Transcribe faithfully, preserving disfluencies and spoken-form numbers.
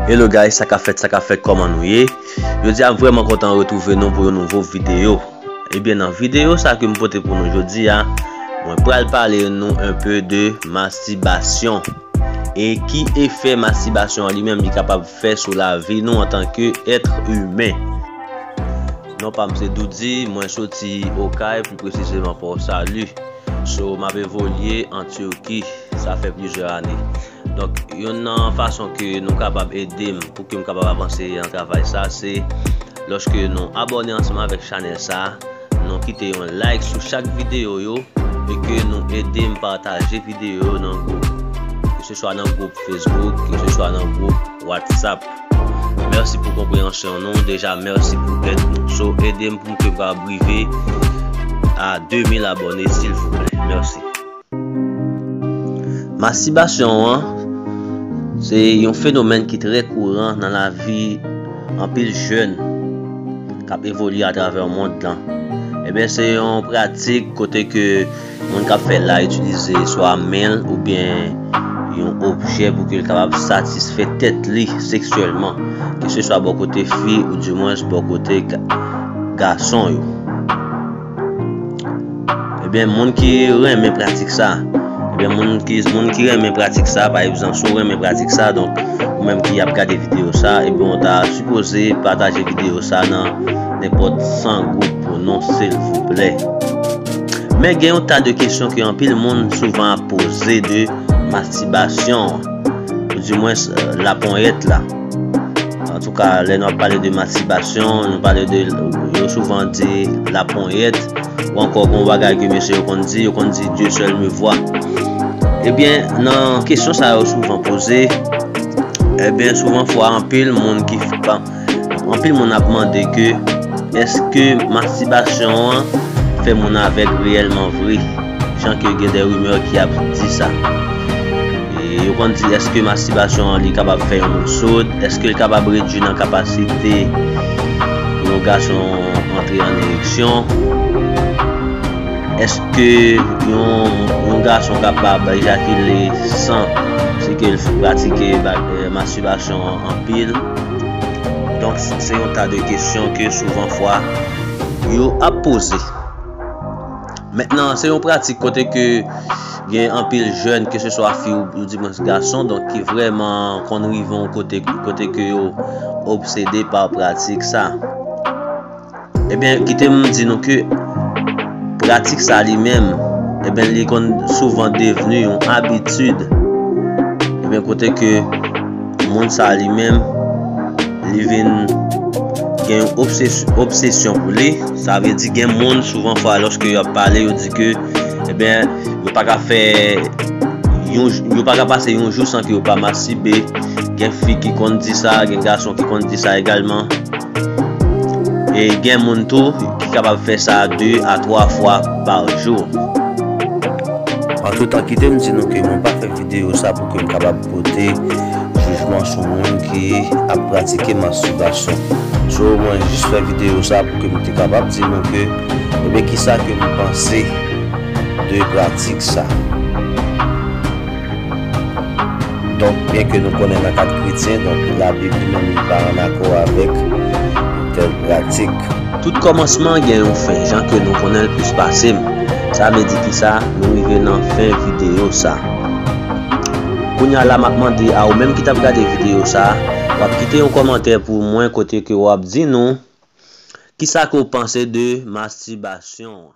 Hello guys, sa k ap fèt, sa k ap fèt, kòman nou ye? Jodi a m vrèman kontan retwouve nou pou yon nouvo videyo. Ebyen, nan videyo sa ke m pote pou nou jodi a, mwen pral pale nou un peu de mastibasyon e ki efè mastibasyon an li menm li kapab fè sou lavi nou antanke èt imen. Non pa m se Doudi, mwen soti Okay, pli presizeman Port Salut. So, m ap evolye an Turki, sa fè plizyè ane. Donk, youn nan fason ke nou kapab ede m pou ke m kapab avanse nan travay sa, se lòske nou abòne ansanm avèk chanèl sa, nou kite yon like sou chak videyo yo, e ke nou ede m pataje videyo yo nan gwoup. Ke se swa nan gwoup Facebook, ke se swa nan gwoup WhatsApp. Mèsi pou konpreyansyon nou, deja mèsi pou èd nou. So, ede m pou m ke m kapab rive a de mil abòne, silvouplè. Mèsi. Mastibasyon an, se yon fenomèn ki trè kouran nan lavi anpil jèn k ap evolye atravè mond lan. Ebyen, se yon pratik kote ke moun k ap fè l la itilize swa men l oubyen yon objè pou ke l kapab satisfè tèt li seksyèlman, ke se swa bò kote fi oudimwens bò kote ga-, gason yo. Ebyen, moun ki renmen pratik sa, ebyen, moun ki, moun ki renmen pratik sa, pa egzanp, si w renmen pratik sa, donk, ou menm ki ap gade videyo sa, ebyen, ou ta sipoze pataje videyo sa nan nenpòt san gwoup pou nou, silvouplè. Men gen yon ta de kesyon ke anpil moun souvan ap poze de mastibasyon, oudimwens, euh, laponyèt la. Antouka, lè nou ap pale de mastibasyon, nou pale de, yo souvan di laponyèt, ou ankò gon bagay ke mesye yo konn di, yo konn di Dieu seul me voit. Ebyen, nan kesyon sa yo souvan poze, ebyen, souvan fwa anpil moun ki, anpil moun ap mande ke èske mastibasyon an fè moun avèg reyèlman vre, jan ke gen de rimè ki ap di sa. E yo konn di, èske mastibasyon an li kapab fè yon moun soud? Èske l kapab redui nan kapasite pou yon gason antre an ereksyon? Èske yon, yon gason kapab ejakile san si ke l pratike ba-, eh, mastibasyon an anpil? Donk, se yon ta de kesyon ke souvan fwa yo ap poze. Mentnan, se yon pratik kote ke gen anpil jèn, ke se swa fi ou, oudimwens gason, donk ki vrèman konn rive yon kote, kote ke yo obsede pa pratik sa. Ebyen, kite m di nou ke pratik sa li menm, ebyen, li konn souvan devni yon abitid. Ebyen, kote ke moun sa li menm, li vin gen yon obses-, obsesyon pou li. Sa vle di gen moun souvan fwa lòske yo ap pale, yo di ke, ebyen, yo pa ka fè yon, yo pa ka pase yon jou san ke yo pa mastibe. Gen fi ki konn di sa, gen gason ki konn di sa egalman. E gen moun tou ki kapab fè sa de a twa fwa pa jou. Antretan, kite m di nou ke mwen pa fè videyo sa pou ke m kapab pote jijman sou moun ki ap pratike mastibasyon. So, mwen jis fè videyo sa pou ke m te kapab di nou ke, ebyen, kisa ke m panse de pratik sa. Donk, byen ke nou konnen nan kad kretyen, donk, Labib li menm li pa ann akò avèk yon tèl pratik. Tout kòmansman gen yon fen, jan ke nou konnen l plis pase m. Sa vle di kisa? Nou rive nan fen videyo sa. Kounye a la, m ap mande a ou menm ki t ap gade videyo sa, w ap kite yon kòmantè pou mwen kote ke w ap di nou kisa ke w panse de mastibasyon an.